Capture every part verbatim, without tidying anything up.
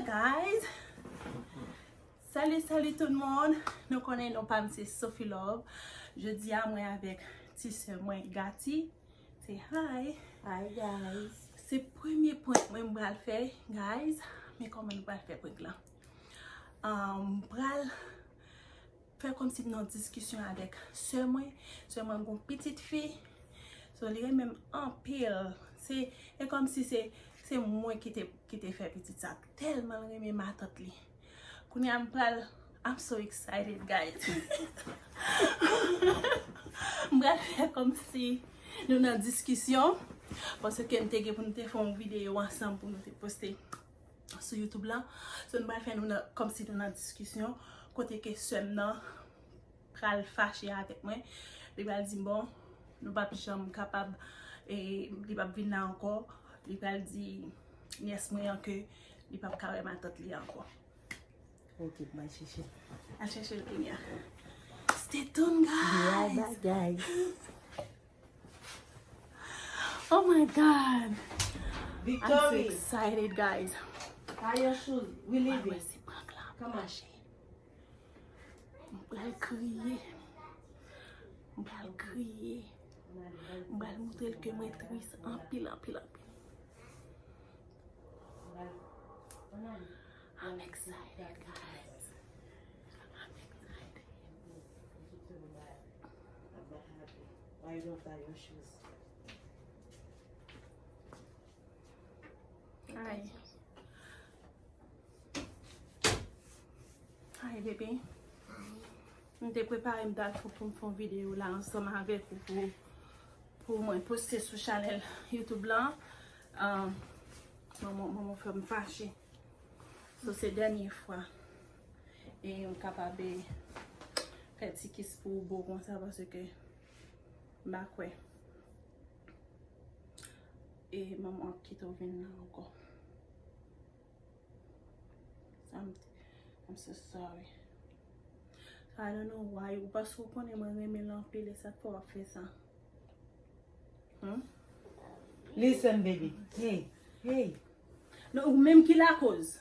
Guys, salut, salut tout moun. Nou konnen non pa m se Sophie Love. Jodi a mwen avèk ti sè mwen Gati. Say hi. Hi guys. Se premye prank mwen m pral fè, guys. Men kòman nou pral fè prank lan? Um, m pral fè kòmsi m nan diskisyon avèk sè mwen. Sè mwen gon pitit fi. So li renmen m anpil. Se, e kòmsi se, se mwen ki te, ki te fè pitit sa. Tèlman l renmen matant li. Kounye a m pral, I'm so excited, guys. M pral fè kòmsi nou nan diskisyon. Paske m te gen pou nou te fè yon videyo ansanm pou nou te poste sou YouTube lan. So, nou pral fè nou nan, kòmsi nou nan diskisyon. Kote ke sè m nan pral fache avèk mwen. Li pral di m, bon, nou p ap janm kapab, e, li p ap vin la ankò. Li pral di nyès mwen an ke li p ap ka wè matant li ankò. Ok, m al chèche l. Al chèche l kounye a. Stay tuned, guys. Be right back, guys. Oh my God. I'm so excited, guys. Tie your shoes. We leaving. Mwen se prank la. Come on. M pral kriye. M pral kriye. M pral montre l ke mwen tris anpil, anpil, anpil. I'm excited, guys. I'm excited. Why you don't tie your shoes? Hi. Hi, baby. M te prepare m t al fou pou m fè yon videyo la ansanm avèk ou pou, pou mwen poste sou chanèl YouTube lan. Um, manman, manman fè m fache. So, se dènye fwa. E m kapab, e, fè ti kis pou ou bo konsa paske m pa kwè. E manman ap kite w vin la ankò. I'm, I'm so sorry. I don't know why. Ou paske ou konnen mwen renmen l anpil, e sa k fè w ap fè sa. Hmm? Listen, baby. Hey, hey. Non, ou menm ki lakoz.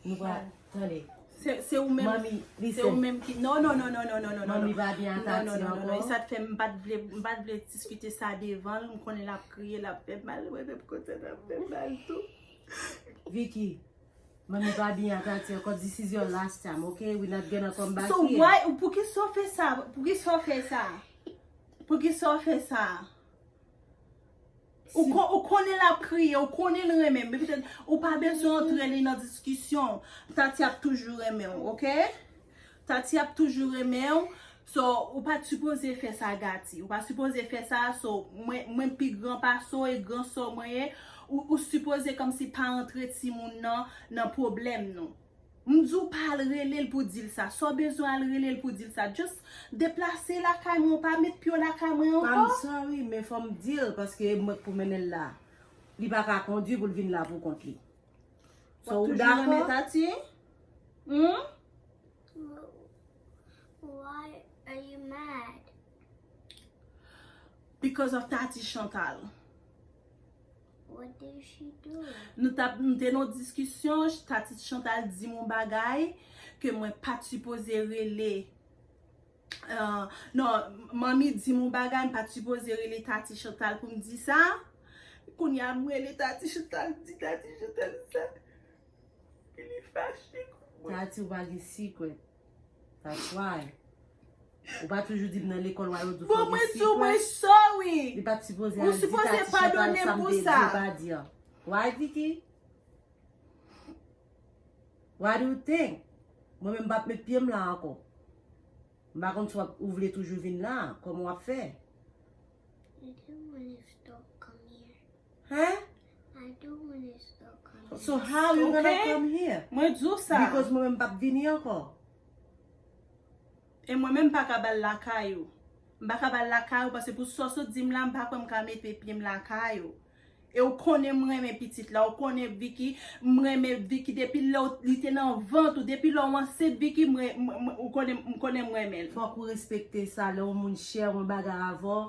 Nou pa, tande. Se, se ou menm. Mami, listen. Se ou menm ki, non, non, non. Mami pa byen a Tati ankò. E sa k fè m pa t vle, m pa t vle diskite sa devan l. M konnen l ap kriye, l ap fè mal. Mwen menm konsa, l ap fè mal tou. Vicky, Mami pa byen a Tati ankò. This is your last time, okay? We not gonna come back here. So why, poukisa w fè sa? Poukisa w fè sa? Poukisa w fè sa? Ou, si ko-, ou konnen l ap kriye, ou konnen l renmen m, men petèt ou pa bezwen antre li nan diskisyon. Tati ap toujou renmen w, oke? Tati ap toujou renmen w. So, ou pa t sipoze fè sa, Gati. Ou pa sipoze fè sa. So, mwen, mwen pi gran pase w e gran sè w mwen ye. Ou, ou sipoze kòmsi pa antre timoun nan, nan pwoblèm nou. M di w pa al rele l pou di l sa. Sa w bezwen al rele l pou di l sa? Just deplase lakay mwen, ou pa met pye w lakay mwen ankò. I'm sorry, men fò m di l, paske mwen k pou mennen l la. Li pa ka kondwi pou l vin la pou kont li. So, ou dakò? Tati? Hmm? Why are you mad? Because of Tati Chantal. What did she do? Nou t ap, nou te nan yon diskisyon, Tati Chantal di m yon bagay ke mwen pa t sipoze rele. Ah, non, manmi di m yon bagay, m pa t sipoze rele Tati Chantal pou m di sa. Kounye a, m rele Tati Chantal, m di Tati Chantal sa. Epi li fache kont mwen. Tati, ou pa gen secret. That's why. Ou pa toujou di m nan lekòl, w a yo di w fò gen secret. Bon, mwen di w, mwen sorry. Li pa t sipoze al di Tati Chantal sa m te di w pa di an. Why, Vicky? What do you think? Mwen menm m p ap met pye m la ankò. M pa konn si w ap, ou vle toujou vin la, kòman w ap fè? I don't wanna stop come here. Hein? I don't wanna stop coming. So how you gonna come here? Mwen di w sa. Because mwen menm m p ap vini ankò. E mwen menm m pa ka ba l lakay ou. M pa ka ba l lakay ou paske pou sa w sot di m la, m pa kwè m ka mete pye m lakay ou. E ou konnen m renmen pitit la, ou konnen Vicky, m renmen Vicky depi lè w, li te nan vant ou, depi lè w ansent Vicky, m re-, m, m, ou konnen, m konnen m renmen l. Fòk ou respekte sa, lè yon moun share yon bagay avè w,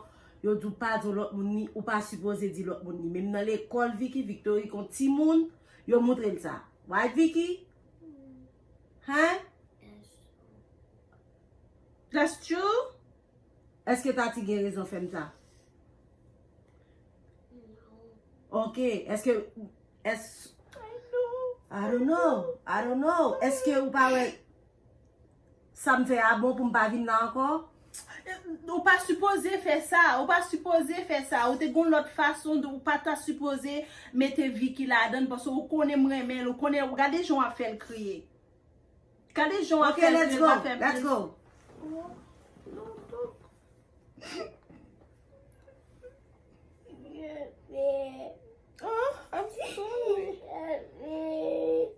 yo di w pa di yon lòt moun li, ou pa sipoze di lòt moun li. Menm nan lekòl Vicky, Victory kon timoun, yo montre l sa. Right, Vicky? Hein? That's true? Èske Tati gen rezon fè m sa? Ok, èske, èske, I don't know, I don't know. Èske ou pa wè sa m fè a bon pou m pa vin la ankò? Ou pa sipoze fè sa, ou pa sipoze fè sa. Ou te gon lòt fason, ou pa ta sipoze mete Vicky ladan, paske ou konnen m renmen l, ou konnen, gade jan w ap fè l kriye. Gade jan w ap fè l kriye, l pa fè m plis. Ok, let's go, let's go. Oh, I'm sorry.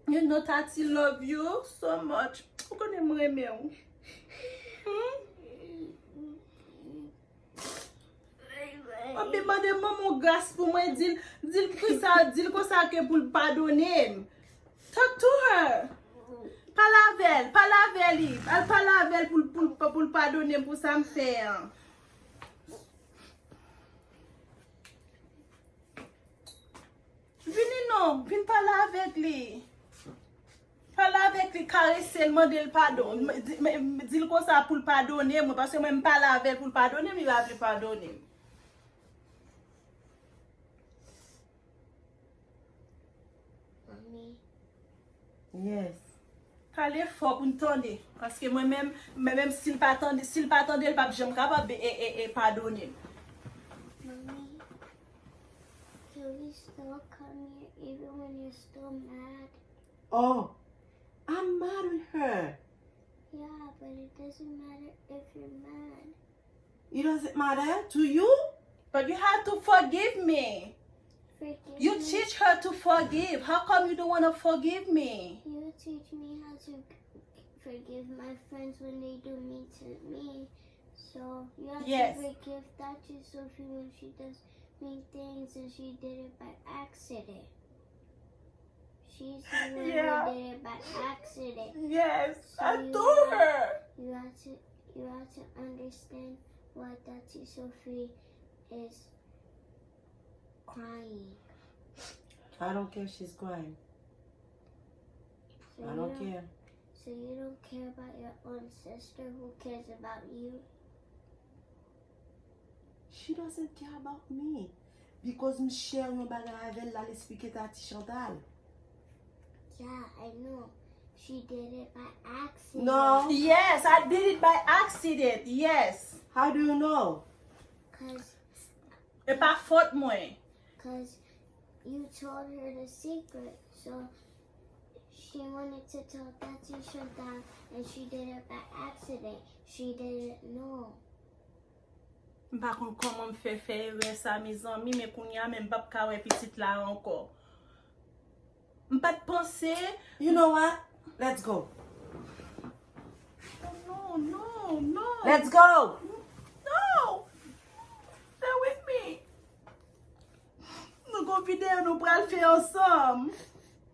You know Tati love you so much. Ou konnen m renmen w. Hmm? W ap mande manman w gras pou mwen, di l, di l konsa, di l konsa ke pou l padone m. Talk to her. Pale avè l, pale avè li. Al pale avè l pou l, pou l, pou l padone m pou sa m fè an. Vini non, vin pale avèk li. Pale avèk li, karese l, mande l padon. M, di, m, di l konsa pou l padone mwen, paske mwen m pale avè l pou l padone m, li pa vle padone m. Mami. Yes. Pale fò pou n tande. Paske mwen menm, mwen menm, si l pa tande, si l pa tande, l p ap janm kapab e, e, e padone m. Mommy, can we still come here even when you're still mad? Oh, I'm mad with her. Yeah, but it doesn't matter if you're mad. It doesn't matter to you? But you have to forgive me. Forgive me? You teach her to forgive. How come you don't want to forgive me? You teach me how to forgive my friends when they do mean to me. So you have to forgive Tati Sophie when she does mean things and she did it by accident. She's the one who did it by accident. Yes, I told her. So you have, you have to, you have to understand why Tati Sophie is crying. I don't care if she's crying. So I don't care. So you don't care about your own sister who cares about you? She doesn't care about me. Because m share yon bagay avè l, l al esplike Tati Chantal. Yeah, I know. She did it by accident. No. Yes, I did it by accident. Yes. How do you know? 'Cause E pa fòt mwen. 'Cause you told her the secret, so she wanted to tell Tati Chantal, and she did it by accident. She didn't know. M pa konn kòman m fè fè erè sa, mezanmi, men kounye a menm m p ap ka wè pitit la ankò. M pa t panse. You know what? Let's go. No, no, no. Let's go. No. Stay with me. Nou gon videyo nou pral fè ansanm.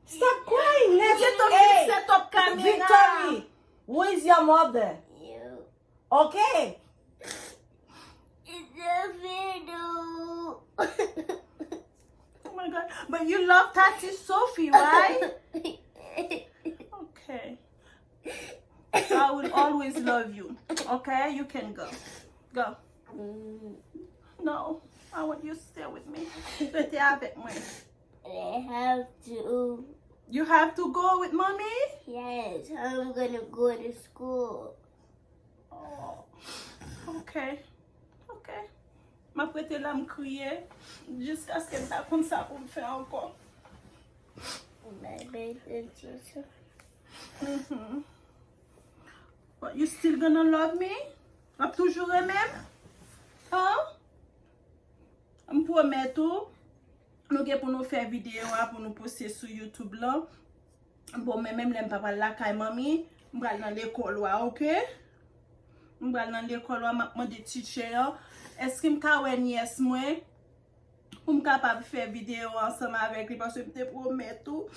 Stop crying. Let's, hey, set up kamera. Victory, who is your mother? You. Okay. It's a video. Oh my God. But you love Tati Sophie, right? Okay. I will always love you. Okay? You can go. Go. Mm. No. I want you to stay with me. Rete avèk mwen. I have to. You have to go with mommy? Yes, I'm gonna go to school. Oh, ok. Ok. M ap rete la, m kriye, jiskaske m pa konn sa pou m fè ankò. Bye bye, Tati Sophie. Mm-hmm. But you still gonna love me? W ap toujou renmen m? Huh? M pwomèt ou, nou gen pou nou fè videyo a pou nou poste sou YouTube lan. Bon, men menm lè m pa pral lakay manmi, m pral nan lekòl ou a, ok? M pral nan lekòl ou a, m ap mande teacher an, èske m ka wè nyès mwen? Pou m kapab fè videyo ansanm avèk li, paske m te pwomèt ou,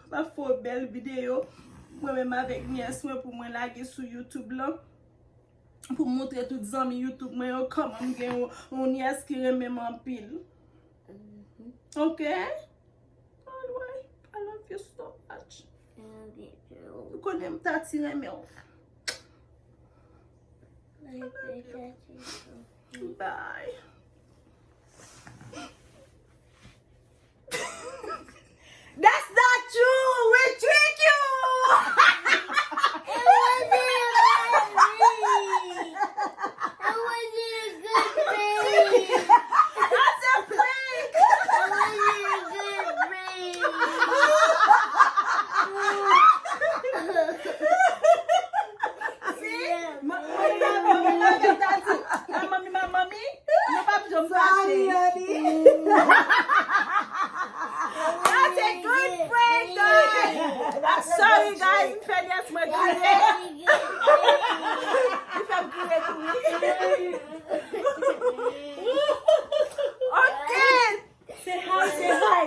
m ap fè yon bèl videyo, mwen menm avèk nyès mwen, pou mwen lage sou YouTube lan. Pou m montre tout zanmi YouTube mwen yo kòman m gen yon, yon nyès ki renmen m anpil. Mhm. Ok? Alright. I love you so Ou konnen m Tati renmen w. Bye. That's not true! We trick you! It wasn't really. It wasn't a good prank. That's a prank! It wasn't a good prank. See? Ma- Mami, mami, mami, mami, mami, mami. Nou p ap janm fache. Sorry, honey. That's a good prank, guys. I'm sorry, guys. M fè nyès mwen kriye. Li fè m kriye tou, wi. Ok. Say hi, say hi.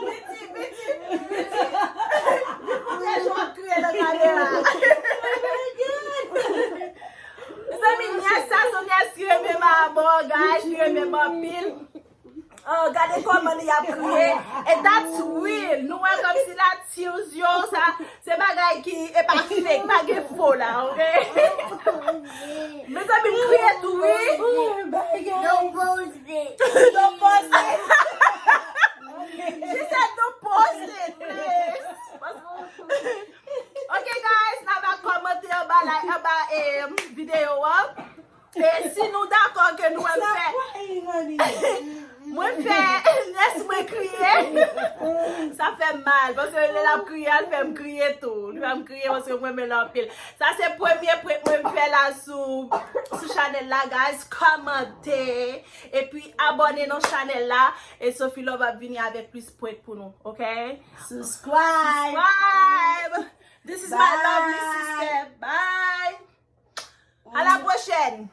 Piti, piti, piti. Li koute jan w ap kriye nan kamera. Mezanmi, nyès sa se yon nyès ki renmen m amò, guys, ki renmen m anpil. Oh, gade kòman li ap kriye. And that's real. Nou wè kòmsi la tears yo, sa, se bagay ki, e pa fake, pa gen fo la, ok? Mezanmi, m kriye tou, wi. Don't post it. Don't post it. She said don't post it, please. Ok, guys, n a va kòmante anba, like, anba, eh, videyo an. E si nou dakò ke nou wè m fè, mwen fè nyès mwen kriye, sa fè m mal. Paske lè l ap kriye, l fè m kriye tou. Li fè m kriye paske mwen renmen l anpil. Sa se premye prank mwen fè la sou, sou chanèl la, guys. Kòmante, epi abòne nan chanèl la. E Sophie Love ap vini avèk plis prank pou nou, ok? Subscribe. Subscribe. This is my lovely sister. Bye. À la prochaine.